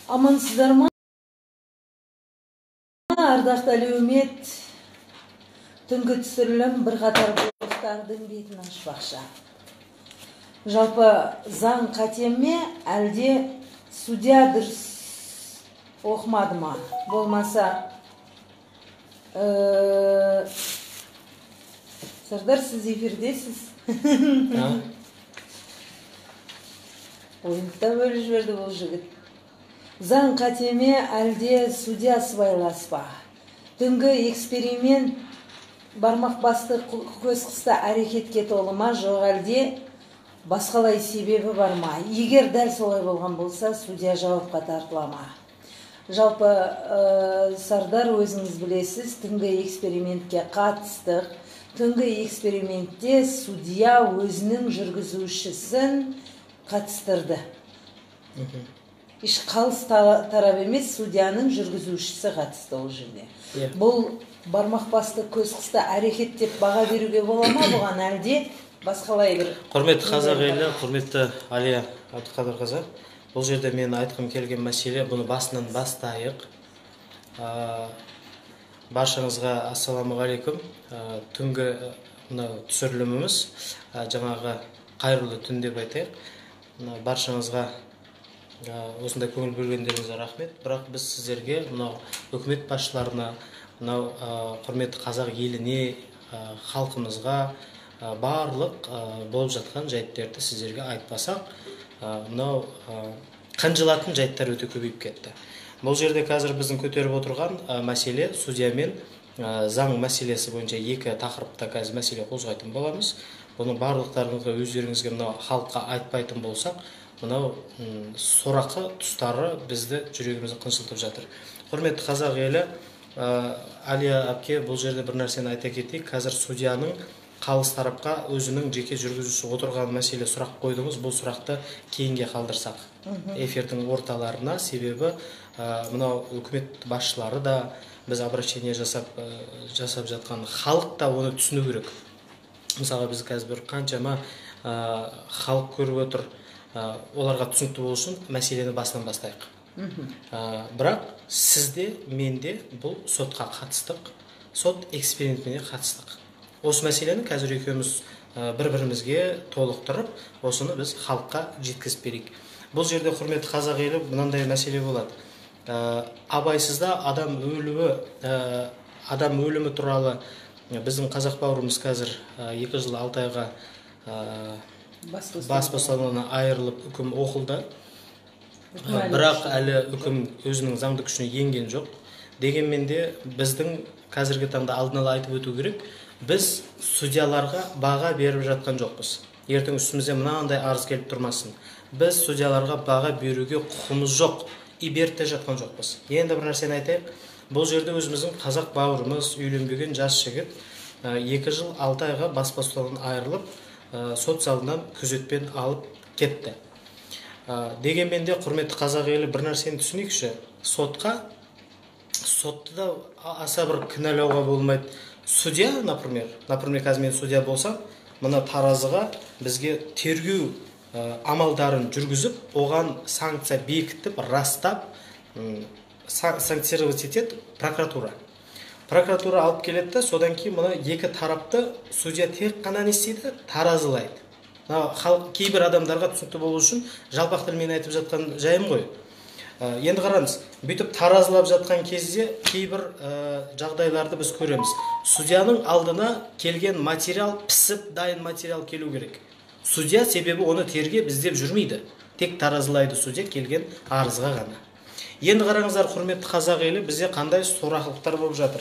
Амансыздар ма, ардақты әлеумет? Түнгі түсірілім бірқатар бұлттардың бетін ашпақшы. Жалпы, заң қате ме, әлде судья дұрыс оқымады ма? Болмаса, Сардар, сіз эфирдесіз. Ойынды да бөліп жіберді бұл жігіт. Заң қате ме, әлде судья сыбайлас па? Түнгі эксперимент бармақ басты, көз қысты әрекетке толы ма, жоқ әлде басқалай себебі бар ма? Егер дәл солай болған болса, судья жауапқа тартыла ма? Жалпы, Сардар, өзіңіз білесіз, түнгі экспериментке қатыстық. Түнгі экспериментте судья өзінің жүргізушісін қатыстырды. Еш қалыс тарап емес, судьяның жүргізушісі қатысты ол жерде. Бұл бармақ басты, көз қысты әрекет деп баға беруге бола ма бұған, әлде басқалай бір Құрметті қазақ елі, құрметті Алия Әбдіқадырқызы, бұл жерде мен айтқым келген мәселе, бұны басынан бастайық. Баршаңызға ассалаумағалейкум. Түнгі мынау түсіріліміміз, жаңағы қайырлы түн деп айтайық. Мына баршаңызға осындай көңіл бөлгендеріңізге рахмет. Бірақ біз сіздерге, мынау үкімет басшыларына, мынау құрметті қазақ еліне, халқымызға барлық болып жатқан жайттерді сіздерге айтпасақ, мынау қынжылатын жайттар өте көбейіп кетті. Бұл жерде қазір біздің көтеріп отырған мәселе судья мен заң мәселесі бойынша екі тақырыпта қазір мәселе қозғайтын боламыз. Бұны барлықтарыңызға, өздеріңізге, мынау халыққа айтпайтын болсақ, мынау сорақы тұстары бізді, жүрегімізді қынжылтып жатыр. Құрметті қазақ елі, Алия әпке, бұл жерде бір нәрсені айта кетейік. Қазір судьяның қалыс тарапқа өзінің жеке жүргізуші отырған мәселе сұрақ қойдыңыз. Бұл сұрақты кейінге қалдырсақ, эфирдің орталарына. Себебі мынау үкімет басшылары да, біз обращение жасап жатқан халық та оны түсіну керек. Мысалға, біз қазір бір қаншама халық көріп отыр, оларға түсінікті болу үшін мәселені басынан бастайық. Бірақ сізде, менде бұл сотқа қатыстық, сот экспериментіне қатыстық. Осы мәселені қазір екеуміз бір бірімізге толықтырып, осыны біз халыққа жеткізіп берейік. Бұл жерде, құрметті қазақ елі, мынандай мәселе болады. Абайсызда адам өлуі, адам өлімі туралы біздің қазақ бауырымыз қазір 2 жыл 6 айға бас бостандығынан айырылып, үкім оқылды. Бірақ әлі үкім өзінің заңды күшіне енген жоқ. Дегенмен де, біздің қазіргі таңда алдын ала айтып өту керек, біз судьяларға баға беріп жатқан жоқпыз. Ертең үстімізде мынандай арыз келіп тұрмасын. Біз судьяларға баға беруге құқымыз жоқ и беріп те жатқан жоқпыз. Енді бір нәрсені айтайық. Бұл жерде өзіміздің қазақ бауырымыз, үйленбеген жас жігіт, 2 жыл 6 айға бас бостандығынан айырылып, сот залынан күзетпен алып кетті. Дегенмен де, құрметті қазақ елі, бір нәрсені түсінейікші. Сотқа, сотты да аса бір кінәлауға болмайды. Судья, например, қазір мен судья болсам, мына таразыға бізге тергеу амалдарын жүргізіп, оған санкция бекітіп, растап, санкцировать етеді прокуратура. Прокуратура алып келеді да, содан кейін мына екі тарапты судья тек қана не істейді? Таразылайды. Мына халық, кейбір адамдарға түсінікті болу үшін жалпақ тілмен айтып жатқан жайым ғой. Енді қараңыз, бүйтіп таразылап жатқан кезде кейбір жағдайларды біз көреміз. Судьяның алдына келген материал пісіп дайын материал келу керек. Судья, себебі, оны тергеп, іздеп жүрмейді, тек таразылайды судья келген арызға ғана. Енді қараңыздар, құрметті қазақ елі, бізде қандай сорақылықтар болып жатыр.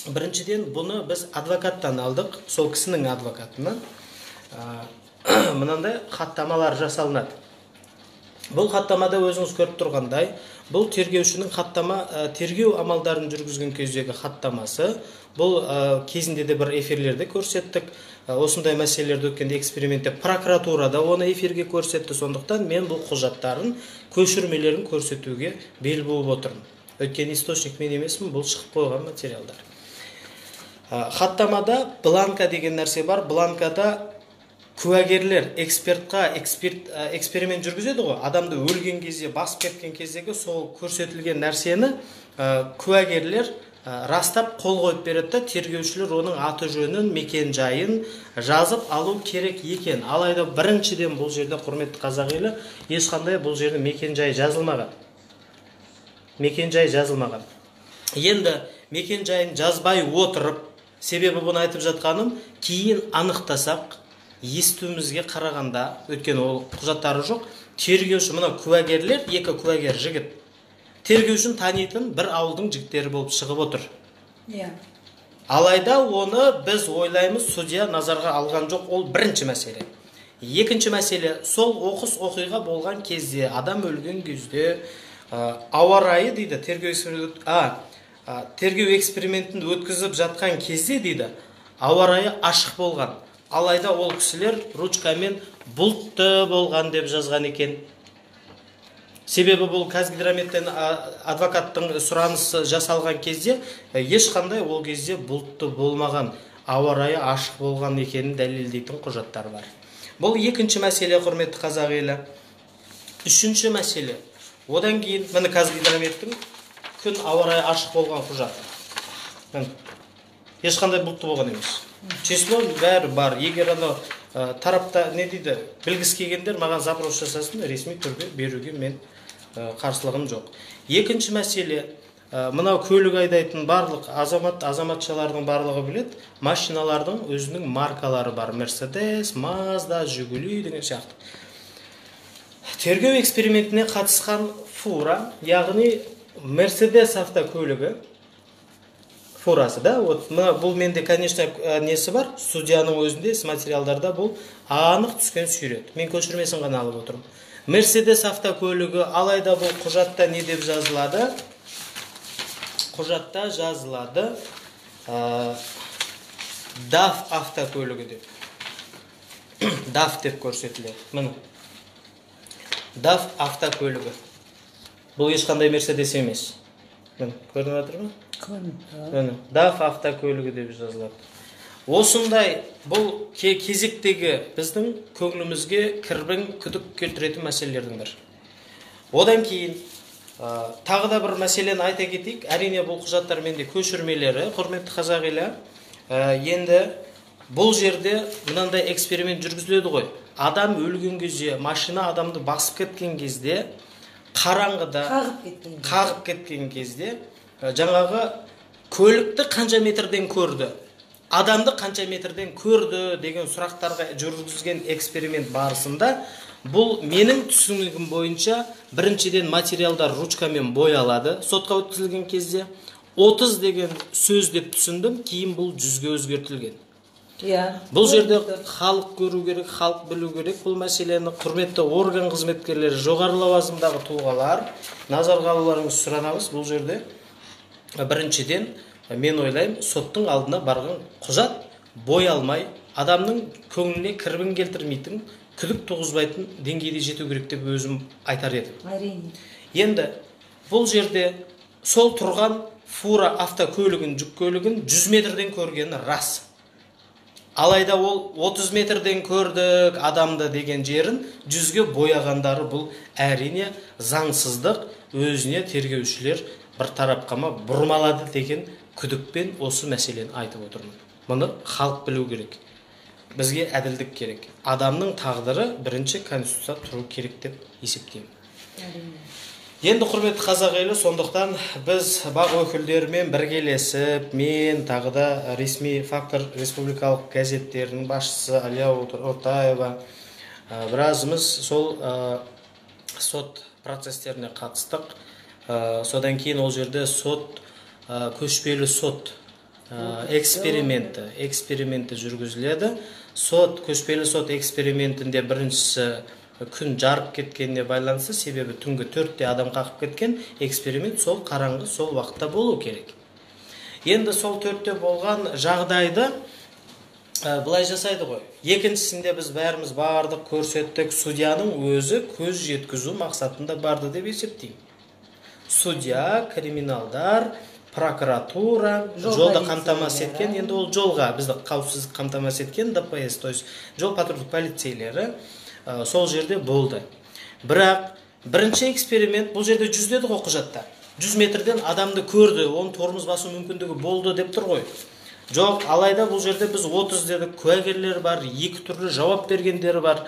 Біріншіден, бұны біз адвокаттан алдық, сол кісінің адвокатынан. Мынандай хаттамалар жасалынады. Бұл хаттамада өзіңіз көріп тұрғандай, бұл тергеушінің хаттама, тергеу амалдарын жүргізген кездегі хаттамасы. Бұл кезінде де бір эфирлерде көрсеттік. Осындай мәселелерді өткенде экспериментте прокуратура да оны эфирге көрсетті. Сондықтан мен бұл құжаттарын көшірмелерін көрсетуге бел буып отырмын, өйткені источник мен емеспін, бұл шығып қойған материалдар. Хаттамада бланка деген нәрсе бар. Бланкада Куәгерлер экспертқа эксперимент жүргізеді ғой, адамды өлген кезде, басып кеткен кездегі сол көрсетілген нәрсені куәгерлер растап қол қойып береді да, тергеушілер оның аты жөнін, мекен жайын жазып алу керек екен. Алайда біріншіден бұл жерде, құрметті қазақ елі, ешқандай бұл жерде мекен жайы жазылмаған. Мекен жайы жазылмаған. Енді мекен жайын жазбай отырып, себебі бұны айтып жатқаным, кейін анықтасақ, естуімізге қарағанда, өйткені ол құжаттары жоқ, тергеуші, мына куәгерлер, екі куәгер жігіт, тергеушіні танитын бір ауылдың жігіттері болып шығып отыр. Иә. Алайда оны біз ойлаймыз, судья назарға алған жоқ, ол бірінші мәселе. Екінші мәселе, сол оқыс оқиға болған кезде, адам өлген кезде, ауа райы дейді, тергеу экспериментін өткізіп жатқан кезде дейді, ауа райы ашық болған. Алайда ол кісілер ручкамен бұлтты болған деп жазған екен. Себебі бұл Казгидрометтен адвокаттың сұранысы жасалған кезде ешқандай ол кезде бұлтты болмаған, ауа райы ашық болған екенін дәлелдейтін құжаттар бар. Бұл екінші мәселе, құрметті қазақ елі. Үшінші мәселе. Одан кейін міне Казгидрометтің күн ауа райы ашық болған құжаты. Міне. Ешқандай бұлтты болған емес. Число бәрі бар. Егер ана тарапта не дейді, білгісі келгендер маған запрос жасасын, ресми түрде беруге мен қарсылығым жоқ. Екінші мәселе, мынау көлік айдайтын барлық азаматшалардың барлығы біледі, машиналардың өзінің маркалары бар. Мерседес, Мазда, Жигули деген сияқты. Тергеу экспериментіне қатысқан фура, яғни Мерседес автокөлігі фурасы, да? Вот мына бұл менде, конечно, несі бар, судьяның өзінде іс материалдарда бұл анық түскен сурет. Мен көшірмесін ғана алып отырмын. Мерседес автокөлігі, алайда бұл құжатта не деп жазылады? Құжатта жазылады DAF автокөлігі деп. DAF деп көрсетіледі. Міне. DAF автокөлігі. Бұл ешқандай Мерседес емес. Міне, көрініп жатыр ма? Міне, DAF автокөлігі деп жазылады. Осындай бұл кезектегі біздің көңілімізге кірбің күдік келтіретін мәселелердің бірі. Одан кейін тағы да бір мәселені айта кетейік. Әрине бұл құжаттар менде көшірмелері, құрметті қазақ елі. Енді бұл жерде мынандай эксперимент жүргізіледі ғой. Адам өлген кезде, машина адамды басып кеткен кезде, қараңғыда қағып кеткен кезде, жаңағы көлікті қанша метрден көрді, адамды қанша метрден көрді деген сұрақтарға жүргізген эксперимент барысында бұл менің түсінігім бойынша біріншіден материалдар ручкамен боялады сотқа өткізілген кезде, 30 деген сөз деп түсіндім, кейін бұл 100-ге өзгертілген. Иә. Бұл жерде халық көру керек, халық білу керек бұл мәселені. Құрметті орган қызметкерлері, жоғары лауазымдағы тұлғалар, назарға алуларыңызды сұранамыз. Бұл жерде біріншіден мен ойлаймын, соттың алдына барған құжат боялмай, адамның көңіліне кірбің келтірмейтін, күдік туғызбайтын деңгейде жету керек деп өзім айтар едім. Әрине. Енді бұл жерде сол тұрған фура автокөлігін, жүк көлігін 100 метрден көргені рас. Алайда ол 30 метрден көрдік адамды деген жерін 100-ге бояғандары бұл әрине заңсыздық, өзіне тергеушілер бір тарапқа бұрмалады деген күдікпен осы мәселені айтып отырмын. Мұны халық білу керек. Бізге әділдік керек. Адамның тағдыры бірінші конституцияда тұру керек деп есептеймін. Енді құрметті қазақ елі, сондықтан біз бақ өкілдерімен біргелесіп, мен тағы да ресми фактор республикалық газеттерінің басшысы Әлия Ортаева, біразымыз сол сот процестеріне қатыстық. Содан кейін ол жерде сот, көшпелі сот эксперименті жүргізіледі. Сот, көшпелі сот экспериментінде біріншісі күн жарып кеткеніне байланысты, себебі түнгі 4-те адам қағып кеткен, эксперимент сол қараңғы сол уақытта болу керек. Енді сол 4-те болған жағдайды былай жасайды ғой. Екіншісінде біз бәріміз бардық, көрсеттік, судьяның өзі көз жеткізу мақсатында барды деп есептеймін. Судья, криминалдар, Прокуратура, жолды қамтамасыз еткен, енді ол жолға бізді қауіпсіздік қамтамасыз еткен ДПС, то есть жол патрульдік полицейлері сол жерде болды. Бірақ бірінші эксперимент, бұл жерде 100 деді ғой құжатта. 100 метрден адамды көрді, оның тормоз басу мүмкіндігі болды деп тұр ғой. Жоқ, алайда бұл жерде біз 30 дедік, куәгерлер бар, екі түрлі жауап бергендері бар.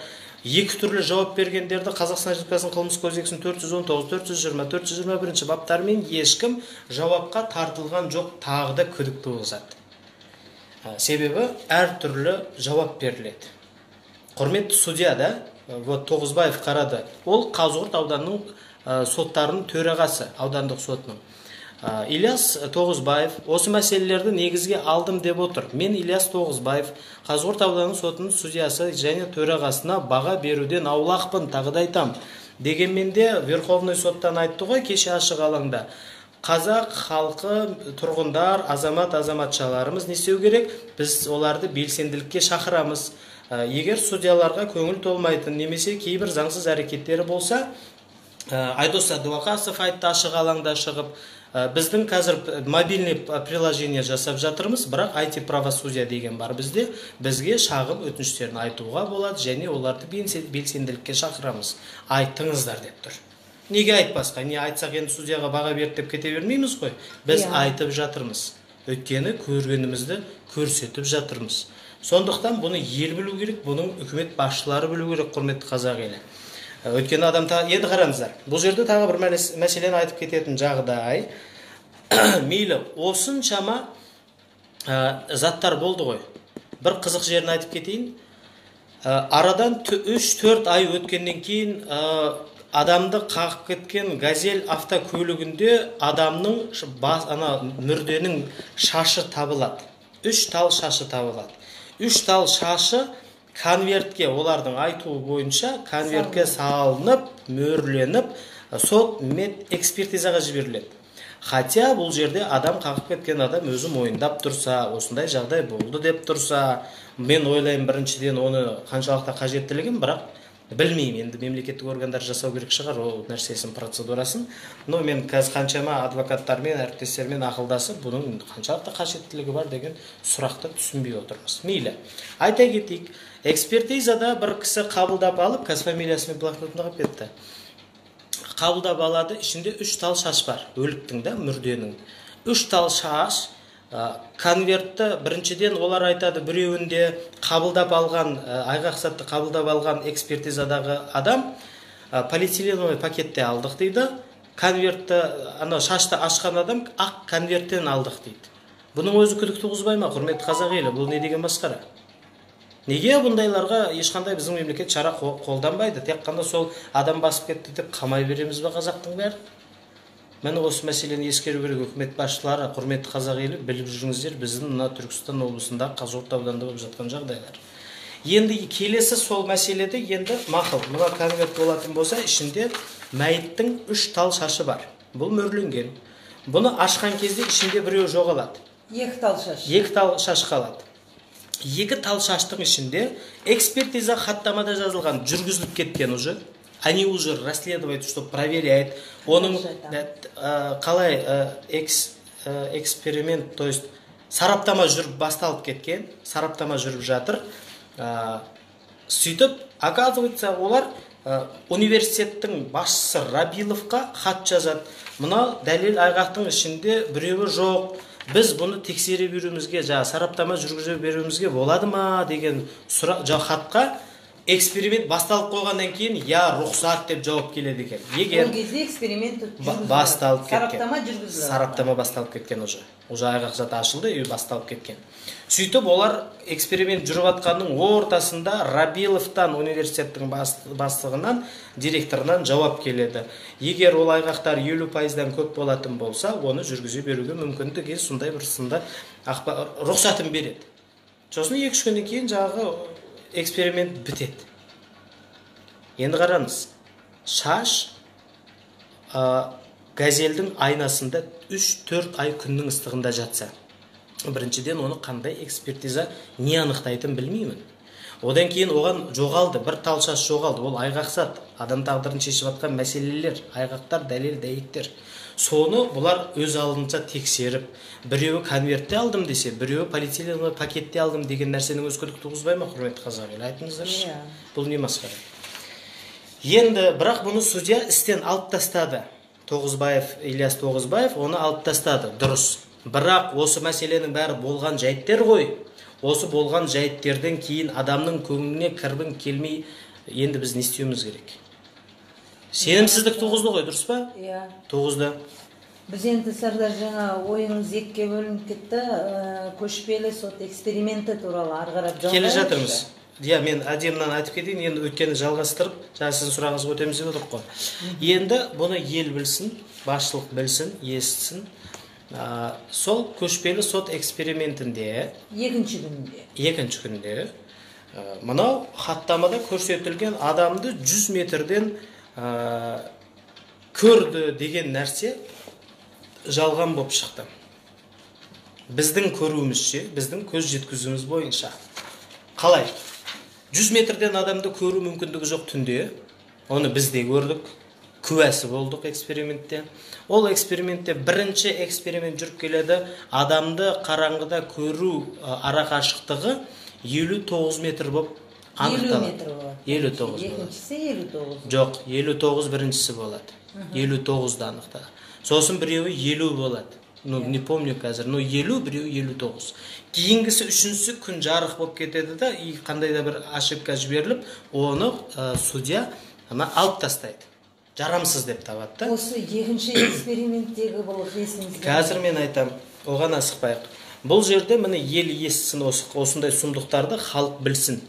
Екі түрлі жауап бергендерді Қазақстан Республикасының Қылмыстық кодексінің 419, 420, 421 баптарымен ешкім жауапқа тартылған жоқ, тағы да күдік туғызады. Себебі әртүрлі жауап беріледі. Құрметті судья да, вот Тоғызбаев қарады. Ол Қазығұрт ауданының соттарының төрағасы, аудандық сотының. Ильяс Тоғызбаев осы мәселелерді негізге алдым деп отыр. Мен Ильяс Тоғызбаев, Қазығұрт ауданының сотының судьясы және төрағасына баға беруден аулақпын, тағы да айтам. Дегенмен де Верховный соттан айтты ғой кеше ашық алаңда. Қазақ халқы, тұрғындар, азамат, азаматшаларымыз не істеу керек? Біз оларды белсенділікке шақырамыз. Егер судьяларға көңіл толмайтын немесе кейбір заңсыз әрекеттері болса, Айдос Сәдуақасов айтты ашық алаңда шығып, біздің қазір мобильный приложение жасап жатырмыз, бірақ IT правосудие деген бар бізде, бізге шағым өтініштерін айтуға болады және оларды белсенділікке шақырамыз. Айтыңыздар деп тұр. Неге айтпасқа? Не айтсақ енді судьяға баға берді деп кете бермейміз ғой. Біз айтып жатырмыз. Өйткені көргенімізді көрсетіп жатырмыз. Сондықтан бұны ел білу керек, бұның үкімет басшылары білу керек, құрметті қазақ елі. Өйткені адам енді қараңыздар, бұл жерде тағы бір мәселені айтып кететін жағдай. Мейлі, осыншама заттар болды ғой. Бір қызық жерін айтып кетейін. Арадан 3-4 ай өткеннен кейін адамды қағып кеткен Газель автокөлігінде адамның ана мүрденің шашы табылады. 3 тал шашы табылады. 3 тал шашы конвертке, олардың айтуы бойынша конвертке салынып, мөрленіп, сот мед экспертизаға жіберіледі. Хотя бұл жерде адам қағып кеткен адам өзі мойындап тұрса, осындай жағдай болды деп тұрса, мен ойлаймын біріншіден оны қаншалықты қажеттілігін, бірақ білмеймін, енді мемлекеттік органдар жасау керек шығар ол нәрсесін, процедурасын. Но мен қазір қаншама адвокаттармен, әріптестермен ақылдасып, бұның қаншалықты қажеттілігі бар деген сұрақты түсінбей отырмыз. Мейлі, айта кетейік, экспертизада бір кісі қабылдап алып, қазір фамилиясымен блокнотында қалып кетті. Қабылдап алады, ішінде 3 тал шаш бар, өліктің да, мүрденің. 3 тал шаш, конвертті біріншіден олар айтады, біреуінде қабылдап алған, айғақ затты қабылдап алған экспертизадағы адам полиэтиленовый пакетте алдық дейді. Конвертті, анау шашты ашқан адам ақ конверттен алдық дейді. Бұның өзі күдік туғызбай ма, құрметті қазақ елі? Бұл не деген масқара? Неге бұндайларға ешқандай біздің мемлекет шара қолданбайды? Тек қана сол адам басып кетті деп қамай береміз бе қазақтың бәрін? Міне осы мәселені ескеру керек үкімет басшылары, құрметті қазақ елі, біліп жүріңіздер, біздің мына Түркістан облысында, Қазығұрт ауданында болып жатқан жағдайлар. Енді келесі сол мәселеде енді мақұл, мына конверт болатын болса, ішінде мәйіттің 3 тал шашы бар. Бұл мөрленген. Бұны ашқан кезде ішінде біреу жоғалады. 2 тал шаш. 2 тал шаш қалады. 2 тал шаштың ішінде экспертиза хаттамада жазылған, жүргізіліп кеткен уже. Они уже расследуют, что проверяет. Оның қалай эксперимент, то есть сараптама жүріп басталып кеткен, сараптама жүріп жатыр. Сөйтіп, оказывается, олар университеттің басшысы Рабиловқа хат жазады. Мына дәлел айғақтың ішінде біреуі жоқ. Біз бұны тексере беруімізге, жаңа сараптама жүргізе беруімізге болады ма деген сұрақ, хатқа эксперимент басталып қойғаннан кейін я рұқсат деп жауап келеді екен. Егер ол кезде эксперимент жүргізілді. Басталып кеткен. Сараптама жүргізілді. Сараптама басталып кеткен уже. Уже айғақ зат ашылды, үй басталып кеткен. Сөйтіп олар эксперимент жүріп жатқанның ортасында Рабиловтан, университеттің бастығынан, директорынан жауап келеді. Егер ол айғақтар 50%-дан көп болатын болса, оны жүргізе беруге мүмкіндігі сондай бір сында рұқсатын береді. Сосын 2-3 күннен кейін жаңағы эксперимент бітеді. Енді қараңыз, шаш газельдің айнасында 3-4 ай күннің ыстығында жатса, біріншіден оны қандай экспертиза не анықтайтын білмеймін. Одан кейін оған жоғалды, бір тал шаш жоғалды. Ол айғақсат, адам тағдырын шешіп жатқан мәселелер, айғақтар, дәлел, дәйектер. Соны бұлар өз алдынша тексеріп, біреуі конвертте алдым десе, біреуі полиэтиленовый пакетте алдым деген нәрсенің өзі күдік туғызбай ма, құрметті қазақ елі? Айтыңыздаршы. Бұл не масқара? Енді бірақ бұны судья істен алып тастады. Тоғызбаев, Ильяс Тоғызбаев оны алып тастады. Дұрыс. Бірақ осы мәселенің бәрі болған жайттер ғой. Осы болған жайттерден кейін адамның көңіліне кірбің келмей, енді біз не істеуіміз керек? Сенімсіздік туғызды ғой, дұрыс па? Иә. Туғызды. Біз енді, Сардар, жаңа ойыңыз екіге бөлініп кетті. Көшпелі сот эксперименті туралы ары қарап келе жатырмыз. Иә, мен әдемі айтып кетейін, енді өткенді жалғастырып, жаңа сіздің сұрағыңызға өтеміз деп отырмық қой. Енді бұны ел білсін, басшылық білсін, естісін. Сол көшпелі сот экспериментінде екінші күнде мынау хаттамада көрсетілген адамды 100 метрден көрді деген нәрсе жалған болып шықты. Біздің көруімізше, біздің көз жеткізуіміз бойынша. Қалай? 100 метрден адамды көру мүмкіндігі жоқ түнде. Оны біз де көрдік, күәсі болдық экспериментте. Ол экспериментте бірінші эксперимент жүріп келеді. Адамды қараңғыда көру арақашықтығы 59 метр болып анықталады. 59 болады. Екіншісі 59. Жоқ, 59 біріншісі болады. 59-да анықталады. Сосын біреуі 50 болады. Ну, не помню қазір. Ну, 50, біреуі 59. Кейінгісі үшіншісі күн жарық болып кетеді да, и қандай да бір ошибка жіберіліп, оны судья алып тастайды. Жарамсыз деп табады да. Осы екінші эксперименттегі бұл есіңізде. Қазір мен айтам, оған асықпайық. Бұл жерде міне ел естісін, осындай сұмдықтарды халық білсін.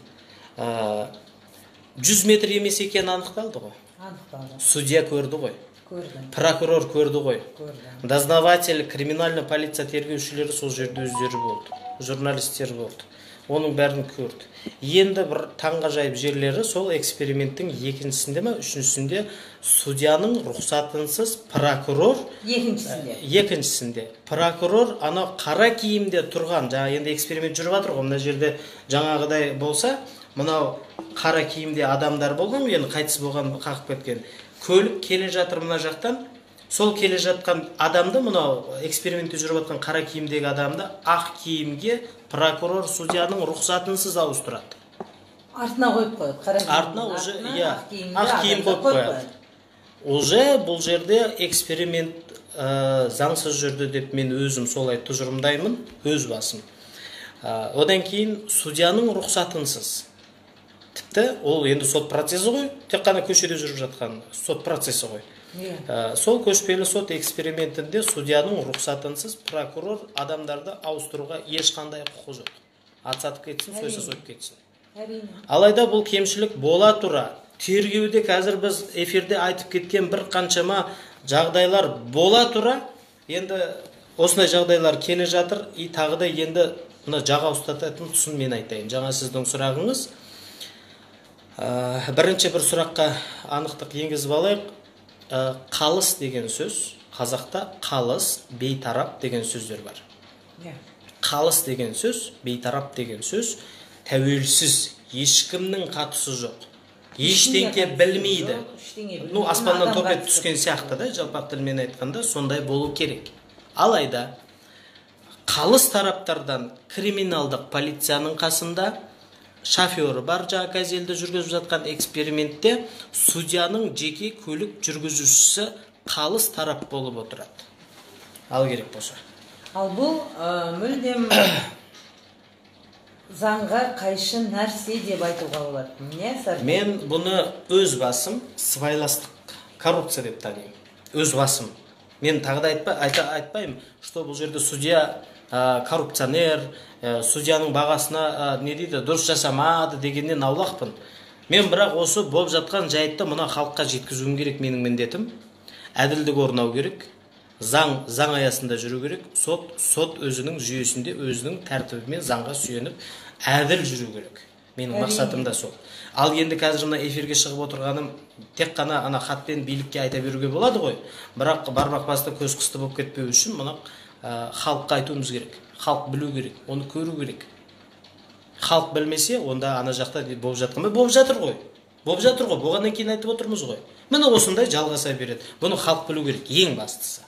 100 метр емес екені анықталды ғой. Анықталды. Судья көрді ғой. Көрді. Прокурор көрді ғой. Көрді. Дознаватель, криминальный полиция тергеушілері сол жерде өздері болды. Журналистер болды. Оның бәрін көрді. Енді бір таңғажайып жерлері сол эксперименттің екіншісінде ме, үшіншісінде судьяның рұқсатынсыз прокурор екіншісінде прокурор анау қара киімде тұрған, жаңа енді эксперимент жүріп жатыр ғой, мына жерде жаңағыдай болса, мынау қара киімде адамдар болған, енді қайтыс болған, қағып кеткен. Көлік келе жатыр мына жақтан, сол келе жатқан адамды, мынау экспериментте жүріп жатқан қара киімдегі адамды ақ киімге прокурор судьяның рұқсатынсыз ауыстырады. Артына қойып қояды. Қара киімнің артына уже иә, ақ киім қойып қояды. Уже бұл жерде эксперимент заңсыз жүрді деп мен өзім солай тұжырымдаймын, өз басым. Одан кейін судьяның рұқсатынсыз. Тіпті ол енді сот процесі ғой, тек қана көшеде жүріп жатқан сот процесі ғой. Сол көшпелі сот экспериментінде судьяның рұқсатынсыз прокурор адамдарды ауыстыруға ешқандай құқы жоқ. Ат сатып кетсін, сойса сойып кетсін. Алайда бұл кемшілік бола тұра, тергеуде қазір біз эфирде айтып кеткен бір қаншама жағдайлар бола тұра, енді осындай жағдайлар келе жатыр, и тағы да енді мына жаға ұстататын тұсын мен айтайын. Жаңа сіздің сұрағыңыз. Бірінші бір сұраққа анықтық енгізіп алайық. Қалыс деген сөз, қазақта қалыс, бейтарап деген сөздер бар. Қалыс деген сөз, бейтарап деген сөз, тәуелсіз, ешкімнің қатысы жоқ. Ештеңе білмейді. Ну, аспаннан топ етіп түскен сияқты да, жалпақ тілмен айтқанда сондай болу керек. Алайда қалыс тараптардан криминалдық полицияның қасында шофері бар, жаңа газельді жүргізіп жатқан экспериментте судьяның жеке көлік жүргізушісі қалыс тарап болып отырады. Ал керек болса. Ал бұл мүлдем заңға қайшы нәрсе деп айтуға болады. Не, Сардар? Мен бұны өз басым сыбайластық, коррупция деп танимын. Өз басым. Мен тағы да айтпаймын, что бұл жерде судья коррупционер, судьяның бағасына не дейді, дұрыс жасамады дегеннен аулақпын. Мен бірақ осы болып жатқан жайтты мына халыққа жеткізуім керек, менің міндетім. Әділдік орнау керек, заң заң аясында жүру керек, сот сот өзінің жүйесінде, өзінің тәртібімен заңға сүйеніп әділ жүру керек. Менің мақсатым да сол. Ал енді қазір мына эфирге шығып отырғаным тек қана ана хатпен билікке айта беруге болады ғой. Бірақ бармақ басты көз қысты болып кетпеу үшін мына халыққа айтуымыз керек. Халық білу керек, оны көру керек. Халық білмесе, онда ана жақта болып жатқан ба? Болып жатыр ғой. Болып жатыр ғой. Болғаннан кейін айтып отырмыз ғой. Міне осындай жалғаса береді. Бұны халық білу керек, ең бастысы.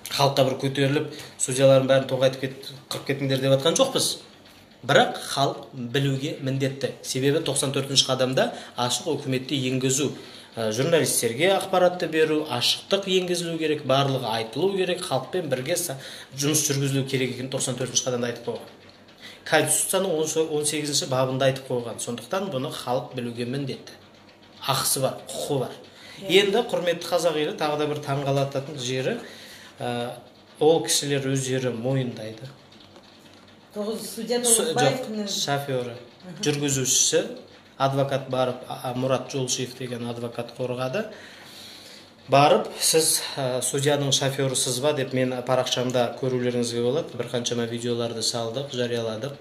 Халыққа бір көтеріліп, судьялардың бәрін тоғайтып қырып кетіңдер деп жатқан жоқпыз. Бірақ халық білуге міндетті. Себебі 94-ші қадамда ашық үкіметті енгізу, журналистерге ақпаратты беру, ашықтық енгізілу керек, барлығы айтылу керек, халықпен бірге жұмыс жүргізілу керек екенін 94-ші қадамда айтып қойған. Конституцияның 18-ші бабында айтып қойған. Сондықтан бұны халық білуге міндетті. Ақысы бар, құқы бар. Енді құрметті қазақ елі, тағы да бір таңғалатын жері, ол кісілер өздері мойындайды. Судья Жоқ, Тоғызбаевтың шофері, жүргізушісі, адвокат барып, Мұрат Жолшиев деген адвокат қорғады. Барып, сіз судьяның шоферысыз ба деп, мен парақшамда көрулеріңізге болады. Бір қаншама видеоларды салдық, жарияладық.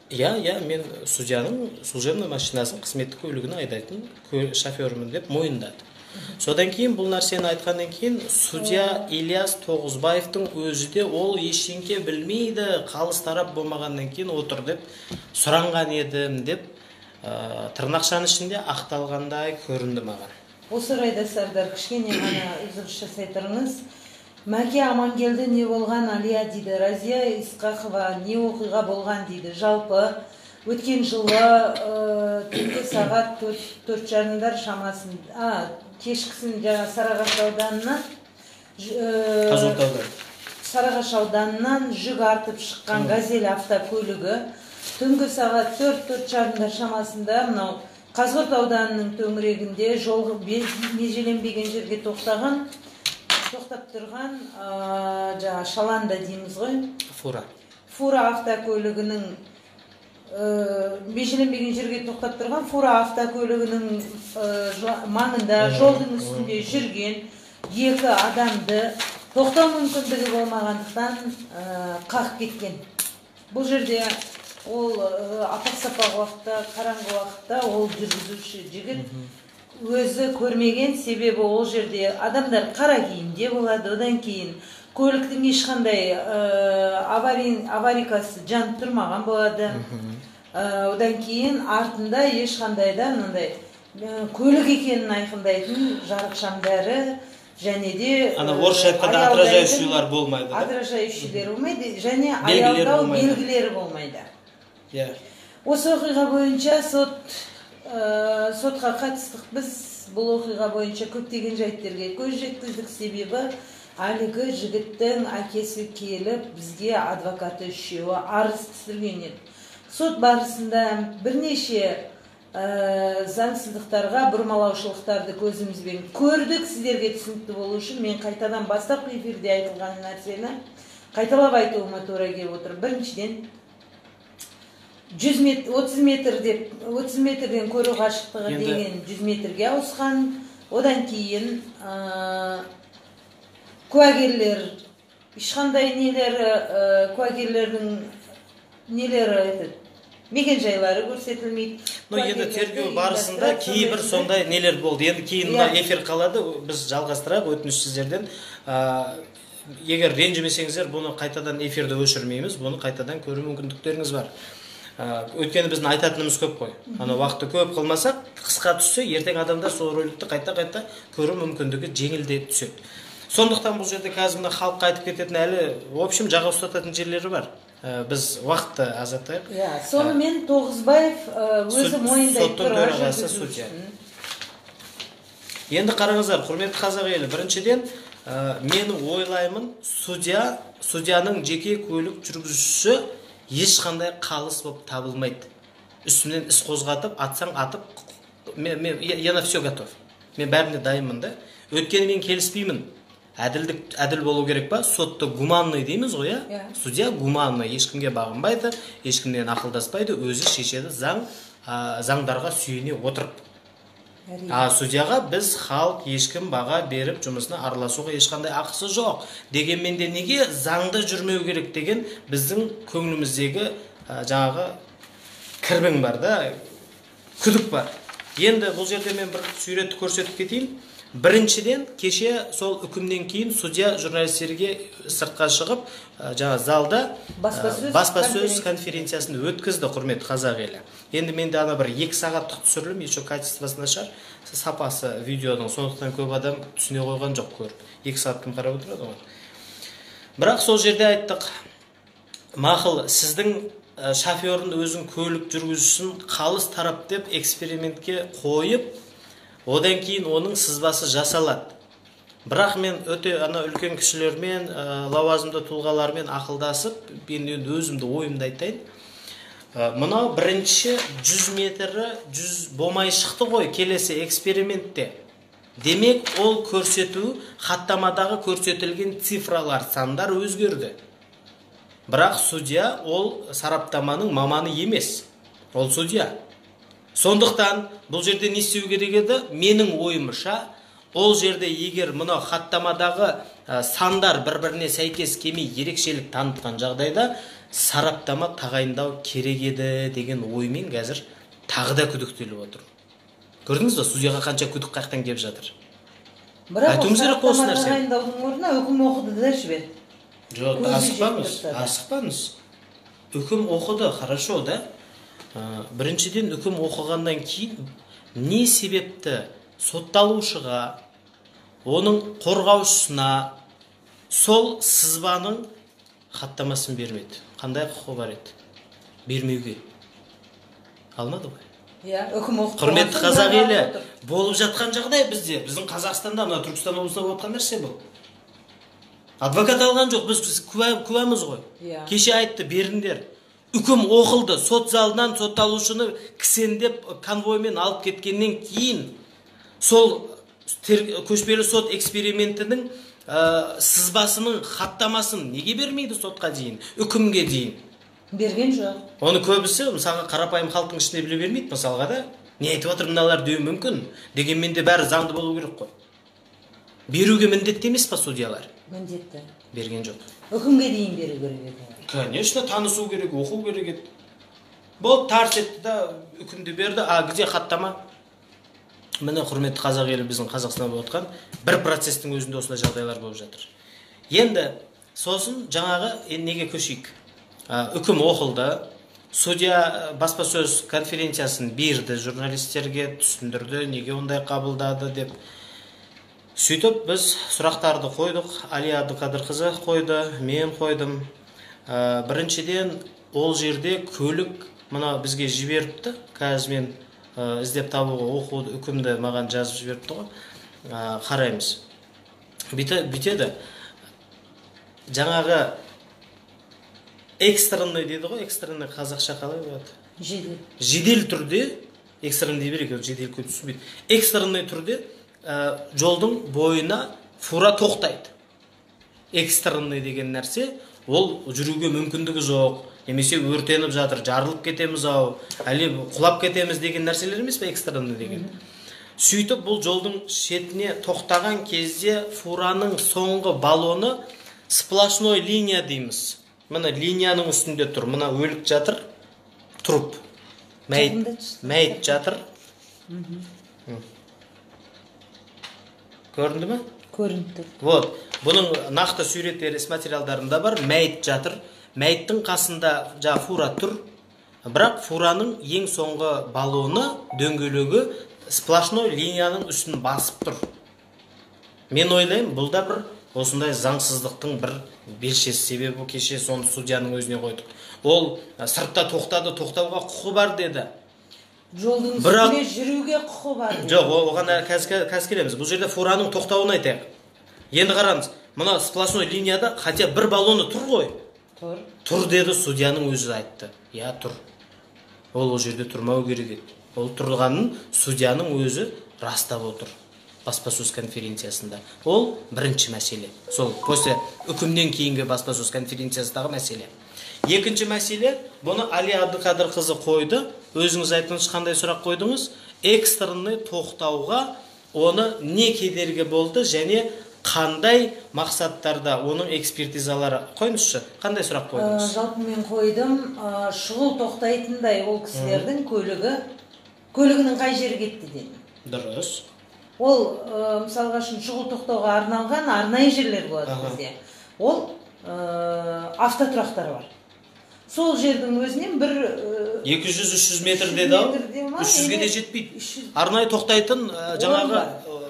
Иә, мен судьяның служебный машинасын, қызметтік көлігін айдайтын шофермін деп мойындады. Содан кейін бұл нәрсені айтқаннан кейін судья Ильяс Тоғызбаевтың өзі де ол ештеңке білмейді, қалыс тарап болмағаннан кейін отыр деп сұранған едім деп, тырнақшаның ішінде ақталғандай көрінді маған. Осы орайда, Сардар, кішкене ғана үзіліс жасай тұрыңыз. Мәке Амангелді не болған, Алия дейді, Разия Исқақова не оқиға болған дейді. Жалпы өткен жылы түнгі сағат төрт жарымдар шамасын, кешкісін жаңа Сарыағаш ауданынан, Қазығұрт ауданы. Сарыағаш ауданынан жүк артып шыққан «Газель» автокөлігі түнгі сағат төрт, төрт жарымдар шамасында мынау Қазығұрт ауданының төңірегінде жол межеленбеген жерге тоқтап тұрған, жаңа шаланда дейміз ғой, Фура. Фура автокөлігінің, межеленбеген жерге тоқтап тұрған фура автокөлігінің маңында жолдың үстінде жүрген екі адамды тоқтау мүмкіндігі болмағандықтан, қағып кеткен. Бұл жерде ол апақ-сапақ уақытта, қараңғы уақытта ол жүргізуші жігіт өзі көрмеген, себебі ол жерде адамдар қара киімде болады. Одан кейін көліктің ешқандай аварийкасы жанып тұрмаған болады. Одан кейін артында ешқандай да мынандай көлік екенін айқындайтын жарық шамдары және де Ана орысша айтқанда отражающийлар болмайды да? Отражающийлер болмайды және Белгілері аялдау болмайды. белгілері болмайды. Иә. Осы оқиға бойынша сотқа қатыстық. Біз бұл оқиға бойынша көптеген жайттерге көз жеткіздік, себебі әлгі жігіттің әкесі келіп, бізге адвокаты үшеуі арыз түсірген еді. Сот барысында бірнеше заңсыздықтарға, бұрмалаушылықтарды көзімізбен көрдік. Сіздерге түсінікті болу үшін мен қайтадан бастапқы эфирде айтылған нәрсені қайталап айтуыма тура келіп отыр. Біріншіден, 100 метр, 30 метр деп, 30 метрден көру қашықтығы деген 100 метрге ауысқан. Одан кейін куәгерлер ешқандай нелері, куәгерлердің нелері, этот, мекен-жайлары көрсетілмейді. Но енді Куәгерлерді тергеу барысында ұйымдастырады, кейбір сондай сондай нелер болды. Енді кейін мына Иә. эфир қалады, біз жалғастырайық. Өтініш сіздерден, егер ренжімесеңіздер, бұны қайтадан эфирді өшірмейміз, бұны қайтадан көру мүмкіндіктеріңіз бар. Өйткені біздің айтатынымыз көп қой. Ана уақытты көп қылмасақ, қысқа түссе, ертең адамдар сол роликті қайта қайта көру мүмкіндігі жеңілдеп түседі. Сондықтан бұл жерде қазір мына халыққа айтып кететін әлі, в общем, жаға ұстататын жерлері бар. Біз уақытты азаттайық. Иә, сонымен Тоғызбаев өзі мойындайды Соттың тұр, төрағасы судья. жүргізушісін. Енді қараңыздар, құрметті қазақ елі, біріншіден, мен ойлаймын, судьяның жеке көлік жүргізушісі ешқандай қалыс болып табылмайды. Үстінен іс қозғатып, атсаң атып, мен, я на все готов. Мен бәріне дайынмын да. Өйткені мен келіспеймін. Әділдік, әділ болу керек па? Сотты гуманный дейміз ғой, иә? Иә. Судья гуманный, ешкімге бағынбайды, ешкімнен ақылдаспайды, өзі шешеді заңдарға сүйене отырып. Әрине. А судьяға біз, халық, ешкім баға беріп, жұмысына араласуға ешқандай ақысы жоқ. Дегенмен де неге заңды жүрмеу керек деген біздің көңіліміздегі жаңағы кірбің бар да, күдік бар. Енді бұл жерде мен бір суретті көрсетіп кетейін. Біріншіден, кеше сол үкімнен кейін судья журналистерге сыртқа шығып, жаңа залда баспасөз конференциясын өткізді, құрметті қазақ елі. Енді менде ана бір 2 сағаттық түсірілім, еще качествосы нашар, сапасы видеоның, сондықтан көп адам түсіне қойған жоқ көріп. 2 сағат кім қарап отырады оған? Бірақ сол жерде айттық, мақұл, сіздің шоферін өзін көлік жүргізушісін қалыс тарап деп экспериментке қойып, одан кейін оның сызбасы жасалады. Бірақ мен өте ана үлкен кісілермен, лауазымды тұлғалармен ақылдасып, мен енді өзімді ойымды айтайын. Мынау бірінші 100 метрі 100 болмай шықты ғой келесі экспериментте. Демек, ол көрсету, хаттамадағы көрсетілген цифралар, сандар өзгерді. Бірақ судья ол сараптаманың маманы емес, ол судья. Сондықтан бұл жерде не істеу керек еді? Менің ойымша, ол жерде егер мынау хаттамадағы сандар бір-біріне сәйкес келмей ерекшелік танытқан жағдайда сараптама тағайындау керек еді деген оймен қазір тағы да күдіктеліп отыр. Көрдіңіз бе, судьяға қанша күдік қаяқтан келіп жатыр? Бірақ ол сараптама тағайындаудың орнына үкім оқыды да жіберді. Жоқ, асықпаңыз, асықпаңыз. Үкім оқыды, хорошо, да? Біріншіден, үкім оқығаннан кейін не себепті сотталушыға, оның қорғаушысына сол сызбаның хаттамасын бермеді? Қандай құқы бар еді? Бермеуге. Алмады ғой. Иә, үкім оқып. Құрметті қазақ елі, болып жатқан жағдай бізде, біздің Қазақстанда, мына Түркістан облысында болып жатқан нәрсе бұл. Адвокат алған жоқ, біз куәміз ғой. Кеше айтты, беріңдер. Үкім оқылды, сот залынан сотталушыны кісендеп конвоймен алып кеткеннен кейін сол көшпелі сот экспериментінің сызбасының хаттамасын неге бермейді сотқа дейін, үкімге дейін? Берген жоқ. Оны көбісі, мысалға, қарапайым халықтың ішінде біле бермейді, мысалға да. Не айтып жатыр мыналар деуі мүмкін. Дегенмен де бәрі заңды болу керек қой. Беруге міндетті емес па судьялар? Міндетті. Берген жоқ. Үкімге дейін беру керек еді. Конечно, танысу керек, оқу керек еді. Болды, тарс етті да, үкімді берді. А где хаттама? Міне, құрметті қазақ елі, біздің Қазақстанда болып жатқан бір процестің өзінде осындай жағдайлар болып жатыр. Енді сосын жаңағы неге көшейік? Үкім оқылды. Судья баспасөз конференциясын берді, журналистерге түсіндірді, неге ондай қабылдады деп. Сөйтіп біз сұрақтарды қойдық, Алия Әбдіқадырқызы қойды, мен қойдым. Біріншіден, ол жерде көлік мына бізге жіберіпті. Қазір мен іздеп табуға оқуды, үкімді маған жазып жіберіпті ғой. Қараймыз. Бүйтеді. Жаңағы экстренный дейді ғой, экстренный қазақша қалай болады? Жедел. Жедел түрде, экстренный дей берейік, жедел көп түсінбейді. Экстренный түрде жолдың бойына фура тоқтайды. Экстренный деген нәрсе, ол жүруге мүмкіндігі жоқ, немесе өртеніп жатыр, жарылып кетеміз ау, әлі құлап кетеміз деген нәрселер емес пе экстренный деген? Сөйтіп бұл жолдың шетіне тоқтаған кезде фураның соңғы баллоны сплошной линия дейміз. Мына линияның үстінде тұр, мына өлік жатыр, труп, мәйіт жатыр. Көрінді ме? Көрінді. Вот, бұның нақты суреттері, іс материалдарында бар, мәйіт жатыр. Мәйіттің қасында жаңа фура тұр. Бірақ фураның ең соңғы баллоны, дөңгелегі сплошной линияның үстін басып тұр. Мен ойлаймын, бұл да бір осындай заңсыздықтың бір белшесі. Себебі кеше соны судьяның өзіне қойдық. Ол сыртта тоқтады, тоқтауға құқы бар деді. Жолдың үстінде жүруге құқы бар. Жоқ, оған қазір келеміз. Бұл жерде фураның тоқтауын айтайық. Енді қараңыз, мына сплошной линияда хотя бір баллоны тұр ғой. Тұр. Тұр деді, судьяның өзі айтты. Я тұр. Ол жерде тұрмау керек еді. Ол тұрғанын судьяның өзі растап отыр баспасөз конференциясында. Ол бірінші мәселе. Сол после үкімнен кейінгі баспасөз конференциясындағы мәселе. Екінші мәселе, бұны Алия Әбдіқадырқызы қойды. Өзіңіз айтыңыз, қандай сұрақ қойдыңыз? Экстренный тоқтауға оны не кедергі болды және қандай мақсаттарда оның экспертизалары? Қойыңызшы, қандай сұрақ қойдыңыз? Жалпы мен қойдым, шұғыл тоқтайтындай ол кісілердің көлігі Көлігінің қай жері кетті дедім. Дұрыс. Ол мысалға үшін шұғыл тоқтауға арналған арнайы жерлер болады бізде. Ол автотұрақтар бар. Сол жердің өзінен бір 200-300 метр деді ау, 300-ге де жетпейді. Арнайы тоқтайтын жаңағы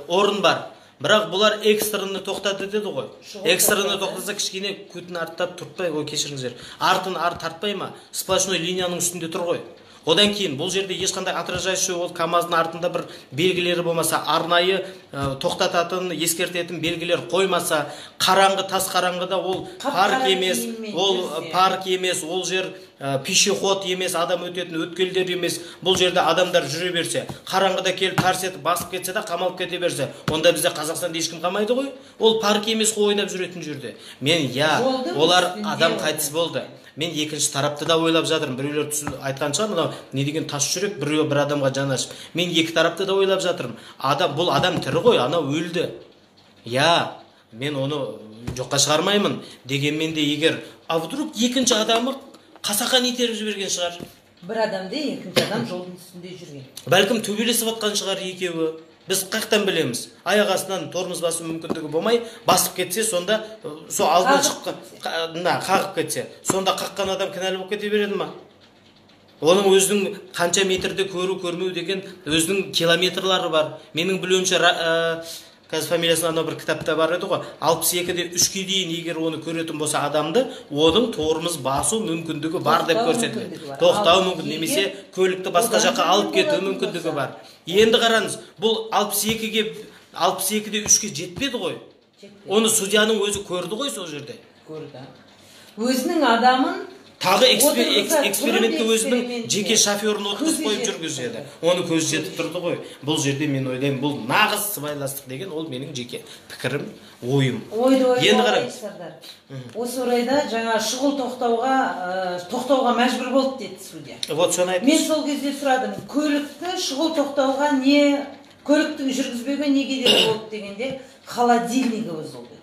орын бар. Бірақ бұлар экстренні тоқтады деді ғой. Экстренні тоқтаса кішкене көтін арттап тұртпай, ой кешіріңіздер, артын тартпай ма? Сплошной линияның үстінде тұр ғой. Одан кейін бұл жерде ешқандай отражающий ол КАМАЗдың артында бір белгілері болмаса, арнайы тоқтататын, ескертетін белгілер қоймаса, қараңғы, тас қараңғыда ол парк емес, ол парк емес, ол жер пешеход емес, адам өтетін өткелдер емес, бұл жерде адамдар жүре берсе, қараңғыда келіп тарс етіп басып кетсе де қамалып кете берсе, онда бізде Қазақстанда ешкім қамайды ғой. Ол парк емес қой ойнап жүретін жерде. Мен я, олар адам қайтыс болды. Мен екінші тарапты да ойлап жатырмын. Біреулер айтқан шығар, мынау не деген тас жүрек, біреу бір адамға жаны ашып. Мен екі тарапты да ойлап жатырмын. Адам, бұл адам тірі ғой, анау өлді. Я, мен оны жоққа шығармаймын. Дегенмен де егер, а вдруг екінші адамы қасақан итеріп жіберген шығар. Бір адам де, екінші адам жолдың үстінде жүрген. Бәлкім төбелесіп атқан шығар екеуі. Біз қаяқтан білеміз? Аяқ астынан тормоз басу мүмкіндігі болмай, басып кетсе, сонда сол алдынан шыққан, қағып кетсе, сонда қаққан адам кінәлі болып кете береді ма? Оның өзінің қанша метрде көру, көрмеу деген өзінің километрлары бар. Менің білуімше, қазір фамилиясын анау бір кітапта бар еді ғой, 62-де 3-ке дейін егер оны көретін болса адамды, оның тормоз басу мүмкіндігі бар деп көрсетіледі. Тоқтау мүмкін, немесе көлікті басқа жаққа алып кету мүмкіндігі бар. Енді қараңыз, бұл 62-де 3-ке жетпеді ғой. Оны судьяның өзі көрді ғой сол жерде. Көрді. Өзінің адамын тағы экспериментті өзінің жеке шоферін отырғызып қойып жүргізеді. Оны көзі жетіп тұрды ғой. Бұл жерде мен ойлаймын, бұл нағыз сыбайластық деген ол менің жеке пікірім, ойым. Енді қараңыз. Осы орайда жаңа шұғыл тоқтауға мәжбүр болды деді судья. Вот соны айтыңыз. Мен сол кезде сұрадым, көлікті шұғыл тоқтауға не, көлікті жүргізбеуге не кедергі болды дегенде, холодильнигі бұзылды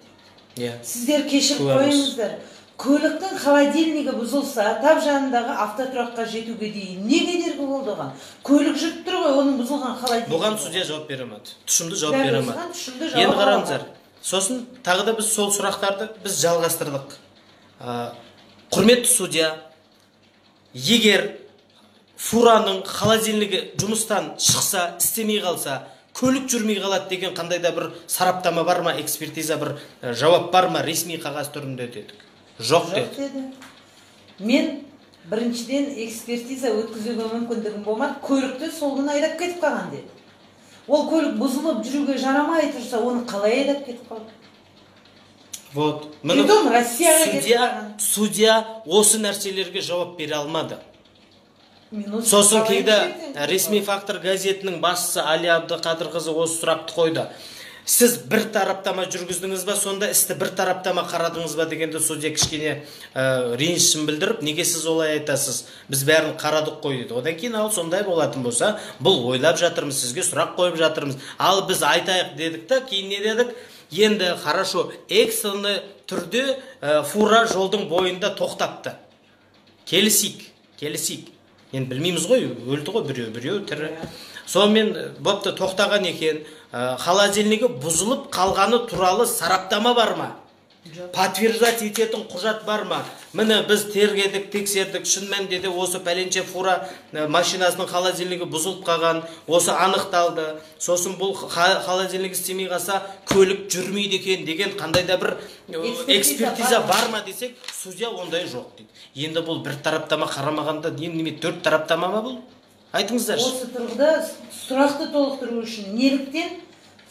деді. Сіздер кешіріп қойыңыздар. Көліктің холодильнигі бұзылса, тап жанындағы автотұраққа жетуге дейін не кедергі болды оған? Көлік жүріп тұр ғой, оның бұзылған холодильнигі. Бұған судья жауап бере алмады. Тұшымды жауап бере алмады. Енді қараңыздар. Сосын тағы да біз сол сұрақтарды біз жалғастырдық. Құрметті судья, егер фураның холодильнигі жұмыстан шықса, істемей қалса, көлік жүрмей қалады деген қандай да бір сараптама бар ма, экспертиза бір жауап бар ма, ресми қағаз түрінде дедік. Жоқ деді. Мен біріншіден экспертиза өткізуге мүмкіндігім болмады, көлікті сол күні айдап кетіп қалған деді. Ол көлік бұзылып жүруге жарамай тұрса, оны қалай айдап кетіп қалды? Вот. Притом Россияға кетіп қалған. Судья осы нәрселерге жауап бере алмады. Сосын кейде ресми фактор газетінің басшысы Али Абдықадырқызы осы сұрақты қойды. Сіз бір тараптама жүргіздіңіз ба, сонда істі бір тараптама қарадыңыз ба дегенде судья кішкене ренішін білдіріп, неге сіз олай айтасыз, біз бәрін қарадық қой деді. Одан кейін ал сондай болатын болса, бұл ойлап жатырмыз, сізге сұрақ қойып жатырмыз. Ал біз айтайық дедік та, кейін не дедік? Енді хорошо, экстренный түрде фура жолдың бойында тоқтапты. Келісейік, келісейік. Енді білмейміз ғой, өлді ғой біреу, біреу тірі. Сонымен бопты тоқтаған екен, холодильнигі бұзылып қалғаны туралы сараптама бар ма? Подтверждать ететін құжат бар ма? Міне біз тергедік, тексердік, шын мәнінде де осы пәленше фура машинасының холодильнигі бұзылып қалған, осы анықталды. Сосын бұл холодильник істемей қалса, көлік жүрмейді екен деген қандай да бір экспертиза бар ма десек, судья ондай жоқ дейді. Енді бұл бір тараптама қарамағанда, неме төрт тараптама ма бұл? Айтыңыздаршы. Осы тұрғыда сұрақты толықтыру үшін неліктен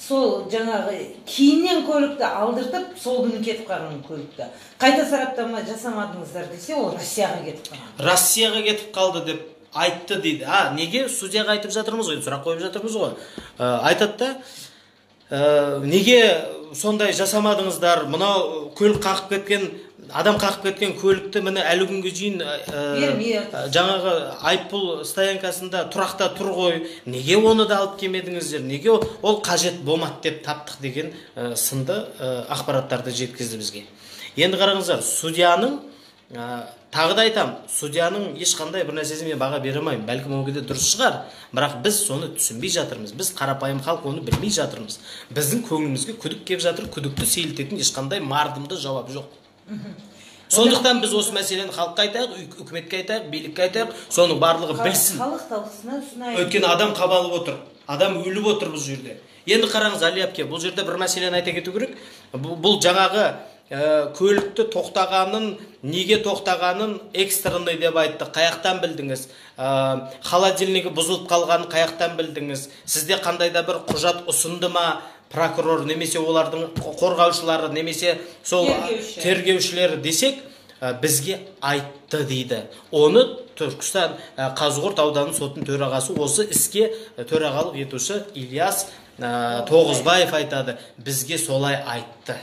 сол жаңағы кейіннен көлікті алдыртып, сол күні кетіп қалған көлікті қайта сараптама жасамадыңыздар десе, ол Россияға кетіп қалған. Россияға кетіп қалды деп айтты дейді. А, неге судьяға айтып жатырмыз ғой, сұрақ қойып жатырмыз ғой. Айтады да, неге сондай жасамадыңыздар, мынау көлік қағып кеткен, адам қағып кеткен көлікті міне әлі күнге дейін жаңағы айыппұл стоянкасында тұрақта тұр ғой, неге оны да алып келмедіңіздер, неге ол қажет болмады деп таптық деген сынды ақпараттарды жеткізді бізге. Енді қараңыздар, судьяның Тағы да айтам, судьяның ешқандай бір нәрсесіне мен баға бере алмаймын. Бәлкім ол кезде дұрыс шығар, бірақ біз соны түсінбей жатырмыз. Біз қарапайым халық оны білмей жатырмыз. Біздің көңілімізге күдік кеп жатыр, күдікті сейілтетін ешқандай мардымды жауап жоқ. Сондықтан біз осы мәселені халыққа айтайық, үкіметке айтайық, билікке айтайық, соның барлығы білсін. Халық талқысына ұсынайық. Өйткені адам қабалып отыр, адам өліп отыр бұл жерде. Енді қараңыз, Али әпке, бұл жерде бір мәселені айта кету керек. Бұл жаңағы көлікті тоқтағанын, неге тоқтағанын экстренный деп айтты. Қаяқтан білдіңіз? Холодильнигі бұзылып қалғанын қаяқтан білдіңіз? Сізде қандай да бір құжат ұсынды ма прокурор немесе олардың қорғаушылары немесе сол тергеушілері десек, бізге айтты дейді. Оны Түркістан Қазығұрт ауданының сотының төрағасы, осы іске төрағалық етуші Ильяс Тоғызбаев айтады. Бізге солай айтты.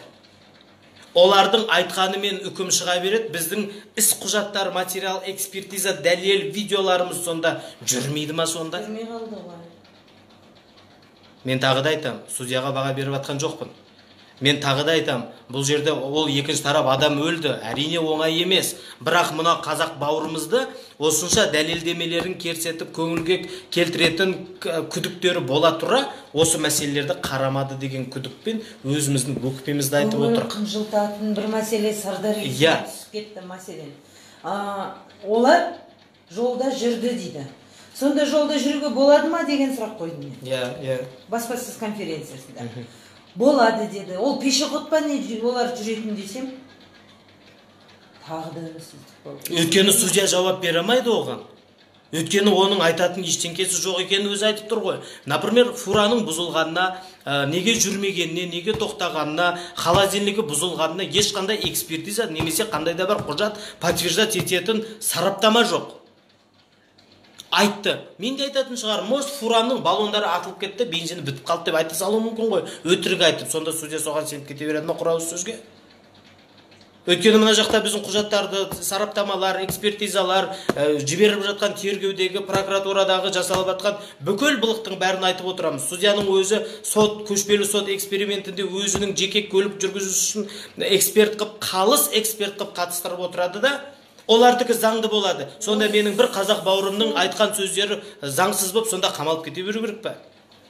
Олардың айтқанымен үкім шыға береді. Біздің іс құжаттар, материал, экспертиза, дәлел, видеоларымыз сонда жүрмейді ма сонда? Жүрмей қалды ғой. Мен тағы да айтам, судьяға баға беріп жатқан жоқпын. Мен тағы да айтам, бұл жерде ол екінші тарап адам өлді, әрине оңай емес. Бірақ мына қазақ бауырымызды осынша дәлелдемелерін керсетіп, көңілге келтіретін күдіктері бола тұра, осы мәселелерді қарамады деген күдікпен өзіміздің өкпемізді айтып отырмыз. Қынжылтатын бір мәселе Сардар есіне түсіп кетті мәселен. Олар жолда жүрді дейді. Сонда жолда жүруге болады ма деген сұрақ қойдым мен. Иә. Баспасөз конференциясында. Болады деді. Ол пешеход па не олар жүретін десем, тағы да үнсіздік болды. Өйткені судья жауап бере алмайды оған. Өйткені оның айтатын ештеңкесі жоқ екенін өзі айтып тұр ғой. Например, фураның бұзылғанына, неге жүрмегеніне, неге тоқтағанына, холодильнигі бұзылғанына ешқандай экспертиза немесе қандай да бір құжат подтверждать ететін сараптама жоқ. Айтты. Мен де айтатын шығар, может, фураның баллондары атылып кетті, бензині бітіп қалды деп айта салуы мүмкін ғой. Өтірік айтып, сонда судья соған сеніп кете береді ме құр ауыз сөзге? Өйткені мына жақта біздің құжаттарды, сараптамалар, экспертизалар, жіберіп жатқан тергеудегі, прокуратурадағы жасалып жатқан бүкіл былықтың бәрін айтып отырамыз. Судьяның өзі сот, көшпелі сот экспериментінде өзінің жеке көлік жүргізушісін эксперт қып, қалыс эксперт қып қатыстырып отырады да, олардікі заңды болады. Сонда менің бір қазақ бауырымның айтқан сөздері заңсыз болып, сонда қамалып кете беру керек пе?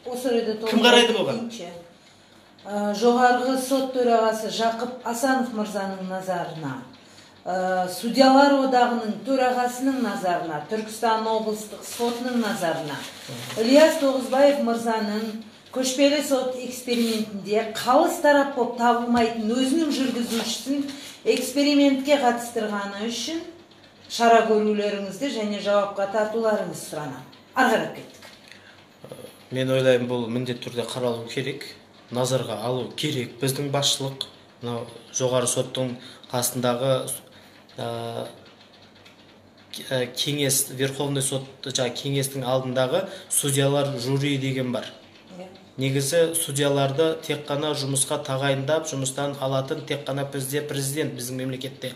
Осы орайда кім қарайды бұған? Жоғарғы сот төрағасы Жақып Асанов мырзаның назарына, судьялар одағының төрағасының назарына, Түркістан облыстық сотының назарына, Ильяс Тоғызбаев мырзаның көшпелі сот экспериментінде қалыс тарап болып табылмайтын өзінің жүргізушісін экспериментке қатыстырғаны үшін шара көрулеріңізді және жауапқа тартуларыңызды сұранамын. Ары қарап кеттік. Мен ойлаймын, бұл міндетті түрде қаралу керек, назарға алу керек. Біздің басшылық, мынау жоғары соттың қасындағы кеңес, Верховный сот, жаңа кеңестің алдындағы судьялар жюри деген бар. Негізі судьяларды тек қана жұмысқа тағайындап, жұмыстан алатын тек қана бізде президент біздің мемлекетте.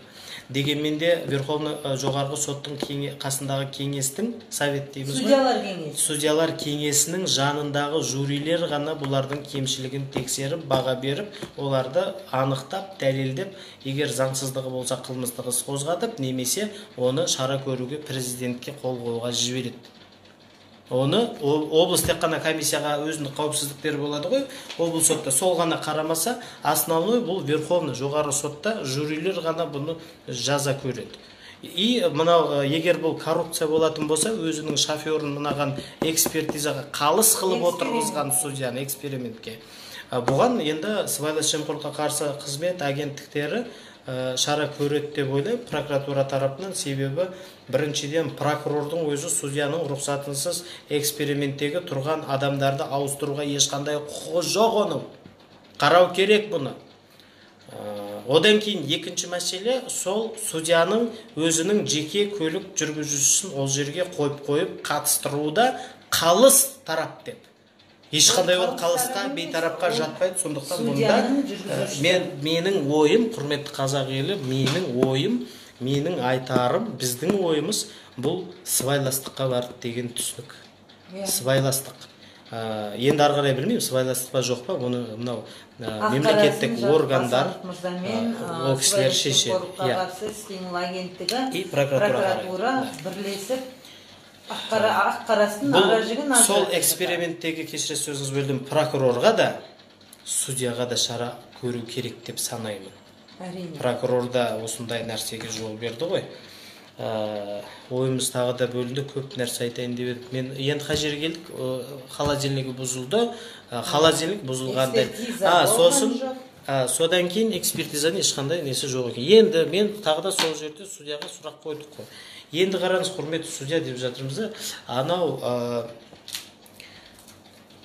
Дегенмен де Верховный жоғарғы соттың қасындағы кеңестің, совет дейміз ғой. Судьялар кеңесі. Судьялар кеңесінің жанындағы жюрилер ғана бұлардың кемшілігін тексеріп, баға беріп, оларды анықтап, дәлелдеп, егер заңсыздығы болса қылмыстық іс қозғатып, немесе оны шара көруге президентке қол қоюға жібереді. Оны облыс тек қана комиссияға өзінің қауіпсіздіктері болады ғой, облыс сотта сол ғана қарамаса, основной бұл Верховный жоғары сотта жюрилер ғана бұны жаза көреді. И мынау егер бұл коррупция болатын болса, өзінің шоферін мынаған экспертизаға қалыс қылып отырғызған судьяны экспериментке. Бұған енді сыбайлас жемқорлыққа қарсы қызмет агенттіктері шара көреді деп ойлаймын прокуратура тарапынан. Себебі біріншіден прокурордың өзі судьяның рұқсатынсыз эксперименттегі тұрған адамдарды ауыстыруға ешқандай құқығы жоқ оның. Қарау керек бұны. Одан кейін екінші мәселе, сол судьяның өзінің жеке көлік жүргізушісін ол жерге қойып қатыстыруда қалыс тарап деп. Ешқандай ол қалысқа, бейтарапқа жатпайды. Сондықтан бұнда менің ойым, құрметті қазақ елі, менің ойым, менің айтарым, біздің ойымыз бұл сыбайластыққа барды деген түсінік. Сыбайластық. Енді ары қарай білмеймін, сыбайластық па жоқ па, оны мынау мемлекеттік органдар, ол кісілер шешеді. Қарсы іс-қимыл агенттігі и прокуратура бірлесіп ақ қарасын ара жігін. Сол эксперименттегі, кешіресіз, сөзіңізді бөлдім, прокурорға да, судьяға да шара көру керек деп санаймын. Әрине. Прокурор да осындай нәрсеге жол берді ғой. Ойымыз тағы да бөлінді, көп нәрсе айтайын деп едік. Мен енді қай жерге келдік? Холодильнигі бұзылды. Холодильник бұзылғанда сосын содан кейін экспертизаның ешқандай несі жоқ екен. Енді мен тағы да сол жерде судьяға сұрақ қойдық қой. Енді қараңыз, құрметті судья деп жатырмыз да, анау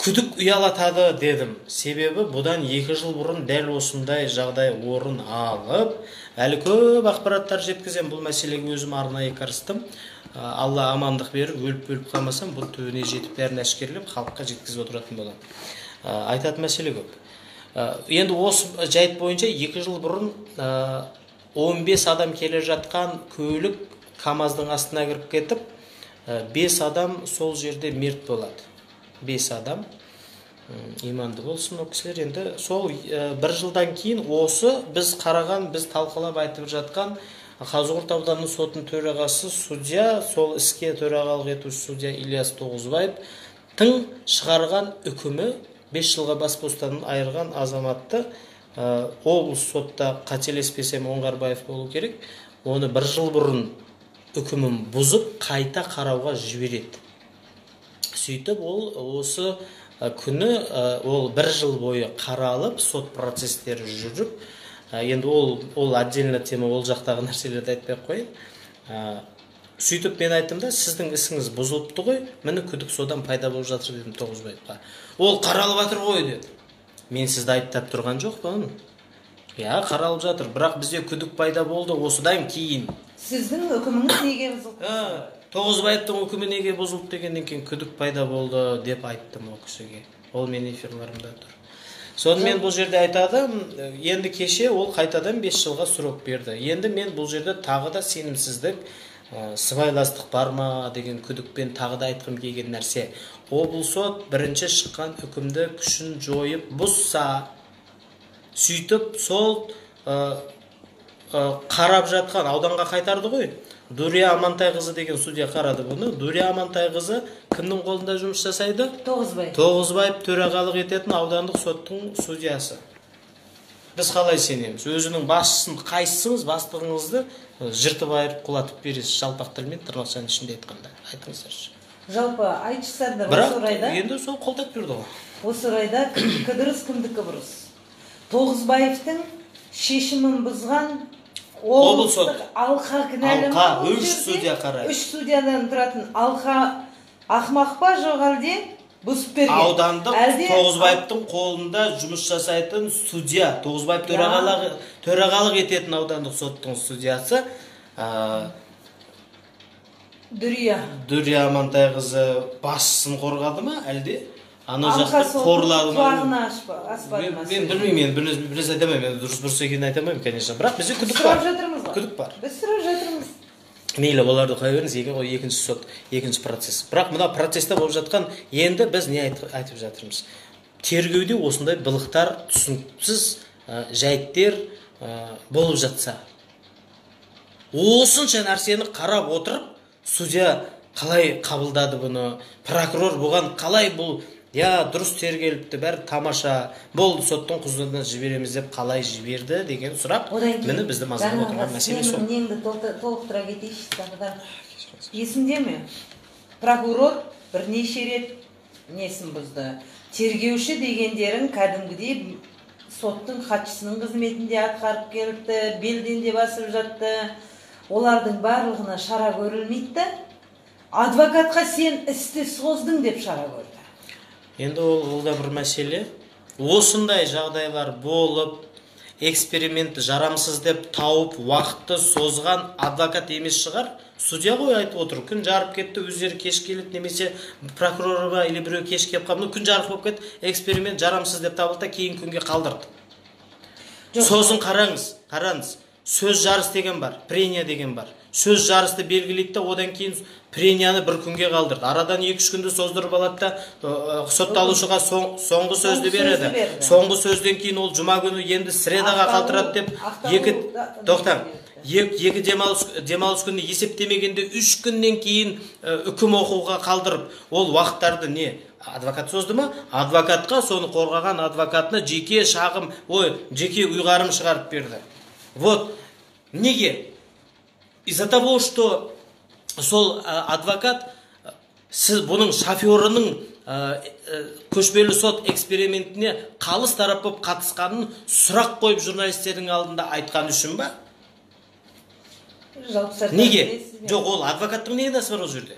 күдік ұялатады дедім. Себебі бұдан 2 жыл бұрын дәл осындай жағдай орын алып, әлі көп ақпараттар жеткізем, бұл мәселеге өзім арнайы кірістім. Алла амандық беріп, өліп-өліп қалмасам, бұл түбіне жетіп бәрін әшкерелеп, халыққа жеткізіп отыратын боламын. Айтатын мәселе көп. Енді осы жайт бойынша 2 жыл бұрын 15 адам келе жатқан көлік КАМАЗдың астына кіріп кетіп, 5 адам сол жерде мерт болады. 5 адам, иманды болсын ол кісілер. Енді сол 1 жылдан кейін осы біз қараған, біз талқылап айтып жатқан Қазығұрт ауданының сотының төрағасы судья, сол іске төрағалық етуші судья Ильяс Тоғызбаевтың шығарған үкімі 5 жылға бас бостандығынан айырған азаматты облыс сотта, қателеспесем, Оңғарбаев болу керек, оны 1 жыл бұрын үкімін бұзып қайта қарауға жібереді. Сөйтіп ол осы күні ол 1 жыл бойы қаралып, сот процестері жүріп, енді ол отдельно тема, ол жақтағы нәрселерді айтпай ақ қояйын. Сөйтіп мен айттым да, сіздің ісіңіз бұзылыпты ғой, міне күдік содан пайда болып жатыр дедім Тоғызбаевқа. Ол қаралып жатыр ғой деді. Мен сізді айыптап тұрған жоқпын. Иә, қаралып жатыр, бірақ бізде күдік пайда болды осыдан кейін. Сіздің үкіміңіз неге бұзылды? Тоғызбаевтың үкімі неге бұзылды дегеннен кейін күдік пайда болды деп айттым ол кісіге. Ол менің эфирларымда тұр. Сонымен бұл жерде айтады, енді кеше ол қайтадан 5 жылға срок берді. Енді мен бұл жерде тағы да сенімсіздік, сыбайластық бар ма деген күдікпен тағы да айтқым келген нәрсе. Облыс сот бірінші шыққан үкімді күшін жойып бұзса, сөйтіп сол қарап жатқан ауданға қайтарды ғой. Дүрия Амантайқызы деген судья қарады бұны. Дүрия Амантайқызы кімнің қолында жұмыс жасайды? Тоғызбаев. Тоғызбаев төрағалық ететін аудандық соттың судьясы. Біз қалай сенеміз? Өзінің басшысын, қайсыңыз бастығыңызды жыртып айырып құлатып бересіз, жалпақ тілмен тырнақшаның ішінде айтқанда. Айтыңыздаршы. Жалпы айтсаңдар осы орайда. Енді сол қолдап берді ғой. Осы орайда кімдікі дұрыс, кімдікі бұрыс? Тоғызбаевтың шешімін бұзған облыстық алқа кінәлі ма? Алқа, 3 судья қарайды. 3 судьядан тұратын алқа ақмақ па, жоқ әлде бұзып берген? Аудандық Тоғызбаевтың қолында жұмыс жасайтын судья, Тоғызбаев төрағалық ететін аудандық соттың судьясы Дүрия Амантайқызы басшысын қорғады ма, әлде ана жақты қорлады ма? Мен білмеймін, мен біраз айта алмаймын, мен дұрыс екенін айта алмаймын, конечно. Бірақ бізде күдік бар. Сұрап жатырмыз ғой. Күдік бар. Біз сұрап жатырмыз. Мейлі, оларды қоя беріңіз, екінші сот, екінші процесс. Бірақ мына процесте болып жатқан, енді біз не айтып жатырмыз? Тергеуде осындай былықтар, түсініксіз жайттер болып жатса, осынша нәрсені қарап отырып, судья қалай қабылдады бұны, прокурор бұған қалай бұл, я дұрыс тергеліпті, бәрі тамаша, болды, соттың құзырына жібереміз деп қалай жіберді деген сұрақ міне бізді мазалап отырған мәселе сол. Неңді толықтыра кетейінші тағы да. Есіңде ме? Прокурор бірнеше рет несін бұзды. Тергеуші дегендерін кәдімгідей соттың хатшысының қызметінде атқарып келіпті, белден де басып жатты. Олардың барлығына шара көрілмейді. Адвокатқа сен істі создың деп шара көрді. Енді ол да бір мәселе. Осындай жағдайлар болып, экспериментті жарамсыз деп тауып, уақытты созған адвокат емес шығар. Судья ғой айтып отыр, күн жарып кетті, өздері кеш келеді, немесе прокурор ба или біреу кеш келіп қалды, күн жарық болып кетті, эксперимент жарамсыз деп табылды, кейін күнге қалдырды. Сосын қараңыз, сөз жарыс деген бар, прения деген бар. Сөз жарысты белгілейді, одан кейін Пренияны бір күнге қалдырды. Арадан 2-3 күнді создырып алады да, сотталушыға соңғы сөзді береді. Соңғы сөзден кейін ол жұма күні енді средаға қалдырады деп екі демалыс күні есептемегенде 3 күннен кейін үкім оқуға қалдырып, ол уақыттарды не адвокат созды ма? Адвокатқа, соны қорғаған адвокатына жеке шағым, жеке ұйғарым шығарып берді. Вот неге? Из-за того, что сол адвокат сіз бұның шоферының көшпелі сот экспериментіне қалыс тарап болып қатысқанын сұрақ қойып журналистердің алдында айтқан үшін ба? Неге? Жоқ, ол адвокаттың не кінәсі бар ол жерде?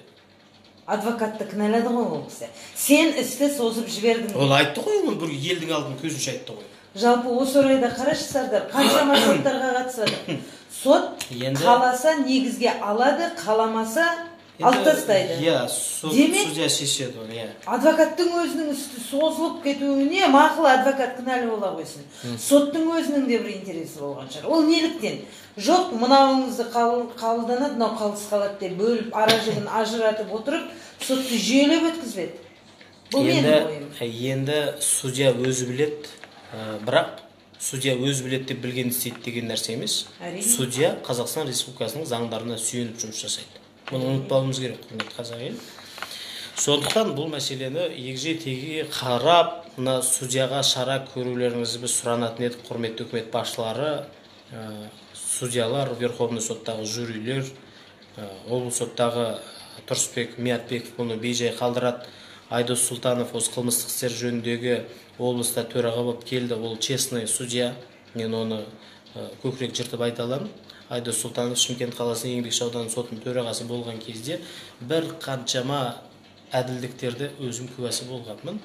Адвокатты кінәлады ғой ол кісі. Сен істі созып жібердің. Ол айтты ғой, оны бір елдің алдын көзінше айтты ғой. Жалпы осы орайда қарашы, Сардар, қаншама соттарға қатысып жатыр. Сот қаласа негізге алады, қаламаса алып тастайды. Иә, судья шешеді оны, иә. Адвокаттың өзінің үсті созылып кетуіне мақұл, адвокат кінәлі бола қойсын. Соттың өзінің де бір интересі болған шығар. Ол неліктен? Жоқ, мынауыңызды қабылданады, мынау қалыс қалады деп бөліп, ара жігін ажыратып отырып, сотты жүйелеп өткізбеді. Бұл менің ойым. Енді судья өзі біледі, бірақ судья өзі біледі деп білген істейді деген нәрсе емес. Судья Қазақстан Республикасының заңдарына сүйеніп жұмыс жасайды. Бұны ұмытпауымыз керек, құрметті қазақ елі. Сондықтан бұл мәселені егжей-тегжей қарап, мына судьяға шара көрулеріңізді біз сұранатын едік, құрметті үкімет басшылары, судьялар, Верховный соттағы жюрилер, облыс соттағы Тұрысбек Миятбеков бұны бейжай қалдырады. Айдос Сұлтанов осы қылмыстық істер жөніндегі облыста төраға болып келді. Ол честный судья, мен оны көкірек жыртып айта аламын. Айдос Сұлтанов Шымкент қаласының Еңбекші ауданы сотының төрағасы болған кезде бір қаншама әділдіктерді өзім куәсі болғанмын.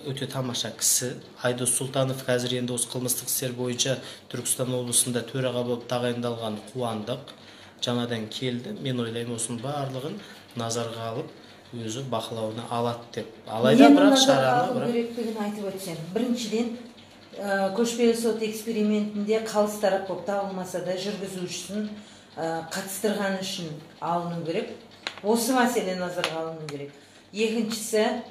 Өте тамаша кісі. Айдос Сұлтанов қазір енді осы қылмыстық істер бойынша Түркістан облысында төраға болып тағайындалған Қуандық жаңадан келді. Мен ойлаймын, осының барлығын назарға алып өзі бақылауына алады деп. Алайда бірақ шараны керектігін айтып өтсем. Біріншіден, көшпелі сот экспериментінде қалыс тарап болып табылмаса да жүргізушісін қатыстырған үшін алыну керек. Осы мәселе назарға алыну керек. Екіншісі,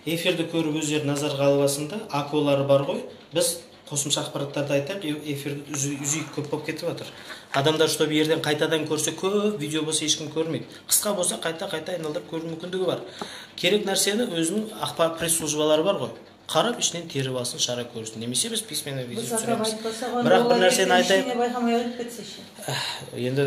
эфирді көріп өздері назарға алып алсын да, акулары бар ғой. Біз қосымша ақпараттарды айтайық, эфирді үзейік, көп болып кетіп жатыр. Адамдар, чтобы ерден қайтадан көрсе, көп видео болса ешкім көрмейді. Қысқа болса қайта-қайта айналдырып көру мүмкіндігі бар. Керек нәрсені өзінің ақпарат пресс-службалары бар ғой. Қарап ішінен теріп алсын, шара көрсін. Немесе біз письменный видео түсіреміз. Бірақ бір нәрсені айтайық. Енді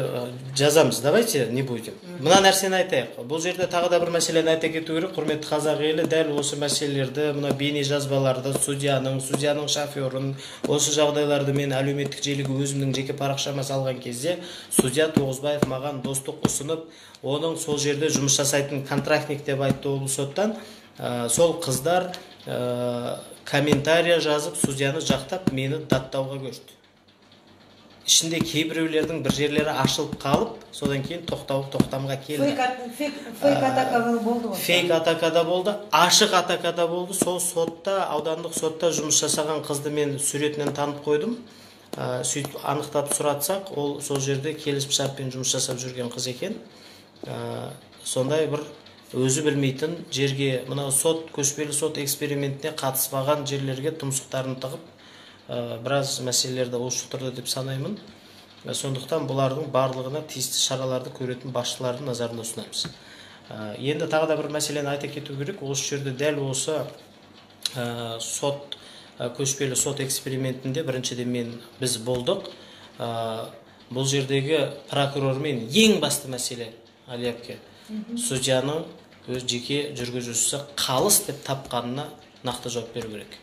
жазамыз, давайте не будем. Мына нәрсені айтайық. Бұл жерде тағы да бір мәселені айта кету керек. Құрметті қазақ елі, дәл осы мәселелерді, мына бейне жазбаларды, судьяның шоферін, осы жағдайларды мен әлеуметтік желіге өзімнің жеке парақшама салған кезде судья Тоғызбаев маған достық ұсынып, оның сол жерде жұмыс жасайтын контрактник деп айтты облыс соттан. Сол қыздар комментария жазып, судьяны жақтап, мені даттауға көшті. Ішінде кейбіреулердің бір жерлері ашылып қалып, содан кейін тоқтамға келді. Фейк атака болды ғой. Фейк атака да болды, ашық атака да болды. Сол сотта, аудандық сотта жұмыс жасаған қызды мен суретінен танып қойдым. Сөйтіп анықтап сұратсақ, ол сол жерде келісімшартпен жұмыс жасап жүрген қыз екен. Сондай бір өзі білмейтін жерге, мынау сот, көшпелі сот экспериментіне қатыспаған жерлерге тұмсықтарын тығып, біраз мәселелерді ушықтырды деп санаймын. Сондықтан бұлардың барлығына тиісті шараларды көретін басшылардың назарына ұсынамыз. Енді тағы да бір мәселені айта кету керек. Осы жерде дәл осы сот, көшпелі сот экспериментінде біріншіден біз болдық. Бұл жердегі прокурормен ең басты мәселе, Али әпке, судьяның өз жеке жүргізушісі қалыс деп тапқанына нақты жауап беру керек.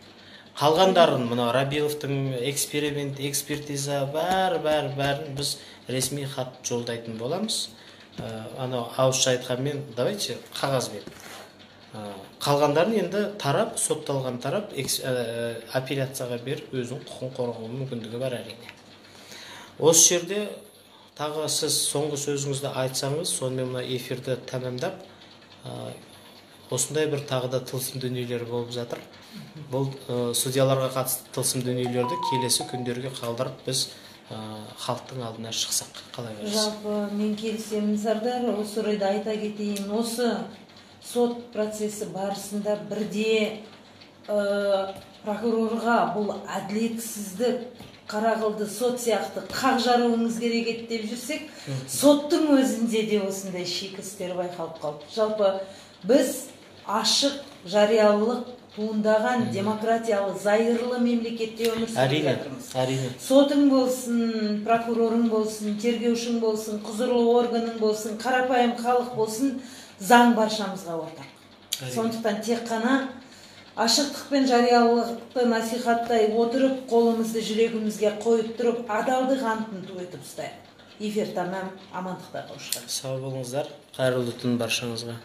Қалғандарын, мына Рабиловтың эксперимент, экспертиза, бәрін біз ресми хат жолдайтын боламыз. Анау ауызша айтқанмен, давайте қағазбен. Қалғандарын енді тарап, сотталған тарап апелляцияға беріп, өзінің құқығын қорғауға мүмкіндігі бар әрине. Осы жерде тағы сіз соңғы сөзіңізді айтсаңыз, сонымен мына эфирді тәмамдап, осындай бір тағы да тылсым дүниелер болып жатыр. Бұл судьяларға қатысты тылсым дүниелерді келесі күндерге қалдырып, біз халықтың алдына шықсақ, қалай қарайсыз? Жалпы мен келісемін, Сардар. Осы орайда айта кетейін, осы сот процесі барысында бірде прокурорға бұл әділетсіздік, қара қылды сот сияқты қақ жаруыңыз керек еді деп жүрсек, соттың өзінде де осындай шикі істер байқалып қалды. Жалпы біз ашық жариялылық туындаған демократиялы зайырлы мемлекетте өмір сүріп жатырмыз. Сотың болсын, прокурорың болсын, тергеушің болсын, құзырлы органың болсын, қарапайым халық болсын, заң баршамызға ортақ. Сондықтан тек қана ашықтық пен жариялылықты насихаттай отырып, қолымызды жүрегімізге қойып тұрып, адалдық антын ту етіп ұстайық. Эфир тәмам, амандықта қауышқанша. Сау болыңыздар, қайырлы түн баршаңызға.